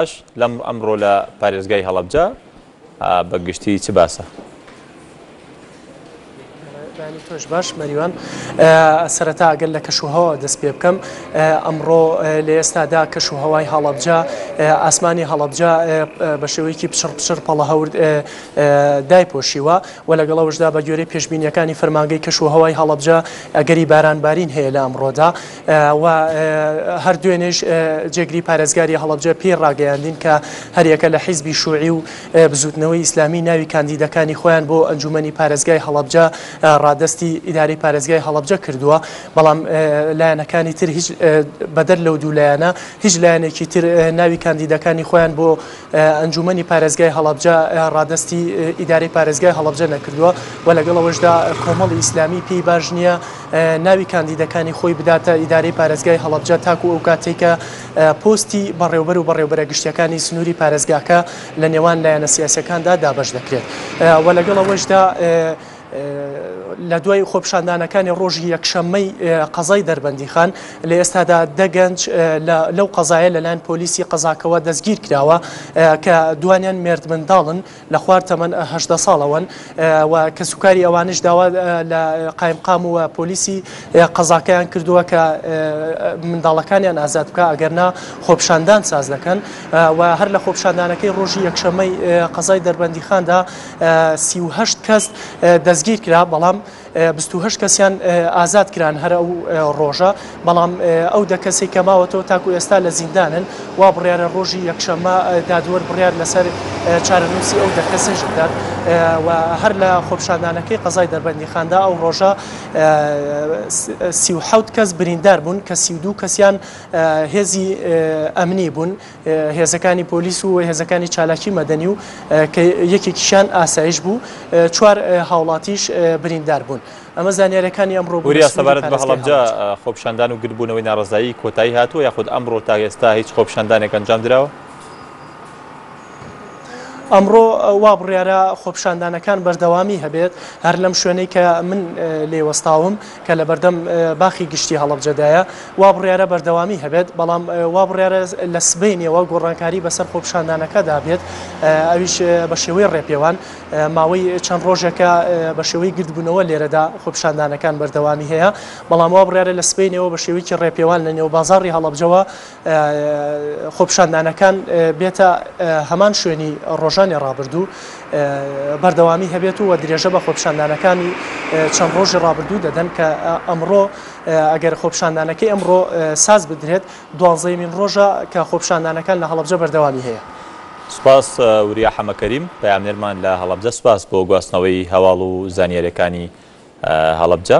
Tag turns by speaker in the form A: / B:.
A: باش لەم ئەمڕۆ لە پارێزگای هەڵەبجە بە گشتی چ باسە؟
B: بەیانی تۆش باش مەریوان. سەرەتا ئەگەر لە کەشوهەوا دەست پێ بکەم، ئەمڕۆ لە ئێستادا کەشوهەوای هەڵەبجە، ئاسمانی هەڵەبجە بە شێوەیەکی پچڕ پچڕ پەڵەهەور دایپۆشیوە و لەگەڵ ئەوەشدا بە گوێرەی پێشبینییەکانی فەرمانگەی کەشوهەوای هەڵەبجە ئەگەری بارانبارین هەیە لە ئەمڕۆدا. و هەر دوێنێش جێگری پارێزگاری هەڵەبجە پێی ڕاگەیاندین کە هەریەکە لە حیزبی شوعی و بزوتنەوەی ئیسلامی ناوی کاندیدەکانی خۆیان بۆ ئەنجومەنی پارێزگای هەڵەبجە ڕادەستی ئیدارەی پارێزگای هەڵەبجە کردووە، بەڵام لایەنەکانی تر هیچ بەدەر لەو دوو لایەنە هیچ لایەنێکی تر ناوی کاندیدەکانی خۆیان بۆ ئەنجومەنی پارێزگای هەڵەبجە ڕادەستی ئیدارەی پارێزگای هەڵەبجە نەکردووە و لەگەڵ ئەوەشدا کۆمەڵی ئیسلامی پێی باش نییە ناوی کاندیدەکانی خۆی بداتە ئیدارەی پارێزگای هەڵەبجە تاکو ئەو کاتەی کە پۆستی بەڕێوبەر و بەڕێوبەرە گشتیەکانی سنووری پارێزگاکە لە نێوان لایەنە سیاسیەکاندا دابەش دەکرێت و لەگەڵ ئەوەشدا لە دوای خۆپیشاندانەکانی ڕۆژی یەکشەممەی قەزای دەربەندیخان لە ئێستادا دە گەنج لەو قەزایە لەلایەن پۆلیسی قەزاکەوە دەستگیر کراوە کە دوانیان مێردمنداڵن لە خوار تەمەن 18 ساڵەوەن و کەسوکاری ئەوانش داوا لە قایمقام و پۆلیسی قەزاکەیان کردووە کە منداڵەکانیان ئازاد بکە ئەگەرنا خۆپیشاندان ساز دەکەن و هەر لە خۆپیشاندانەکەی ڕۆژی یەکشەممەی قەزای دەربەندیخاندا 38 کەس دەستگیر کرا، بەڵام 28 کەسیان ئازاد کران هەر ئەو ڕۆژە، بەڵام ئەو دە کەسەی کە ماوەتەوە تاکو ئێستا لە زیندانن، وا بڕیارە ڕۆژی یەکشەممە دادوەر بڕیار لەسەر چارەنووسی ئەو دە کەسەش بدات و هەر لە خۆپیشاندانەکەی قەزای دەربەندیخاندا ئەو ڕۆژە 37 کەس بریندار بوون کە 32 کەسیان هێزی ئەمنی بوون. هێزەکانی پۆلیس و هێزەکانی چالاکی مەدەنی و کە یەکێکیشیان ئاسایش بوو، چوار هاوڵاتیش بریندار بوون. ئەمە زانیارییەکانی ئەمڕۆ بوو لە
A: وریا،
B: سنووری
A: سەبارەت بە
B: پارێزگای
A: هەڵەبجە
B: هەڵەبجە.
A: خۆپیشاندان و گردبوونەوەی ناڕەزایی کۆتایی هاتووە یاخود ئەمڕۆ تا ئێستا هیچ خۆپیشاندانێک ئەنجام دراوە؟
B: ئەمڕۆ وا بڕیارە خۆپیشاندانەکان بەردەوامی هەبێت، هەر لەم شوێنەی کە من لێی وەستاوم کە لەبەردەم باخی گشتی هەڵەبجەدایە، وا بڕیارە بەردەوامی هەبێت، بەڵام وا بڕیارە لە سبەینێوە گۆڕانکاری بەسەر خۆپیشاندانەکەدا بێت، ئەویش بە شێوەی ڕێپێوان. ماوەی چەند ڕۆژێکە بە شێوەی گردبوونەوە لێرەدا خۆپیشاندانەکان بەردەوامی هەیە، بەڵام وا بڕیارە لە سبەینێوە بە شێوەیەکی ڕێپێوان لە نێو بازاڕی هەڵەبجەوە خۆپیشاندانەکان بێتە هەمان شوێنی ڕۆژانی ڕابردوو بەردەوامی هەبێت و درێژە بە خۆپیشاندانەکانی چەند ڕۆژی ڕابردوو دەدەن کە ئەمڕۆ ئەگەر خۆپیشاندانەکەی ئەمڕۆ ساز بدرێت دوانزەیەمین ڕۆژە کە خۆپیشاندانەکان لە هەڵەبجە بەردەوامی هەیە.
A: سوپاس وریا حەمەکەریم، پەیامنێرمان لە هەڵەبجە سوپاس بۆ گواستنەوەی هەواڵ و زانیاریەکانی هەڵەبجە.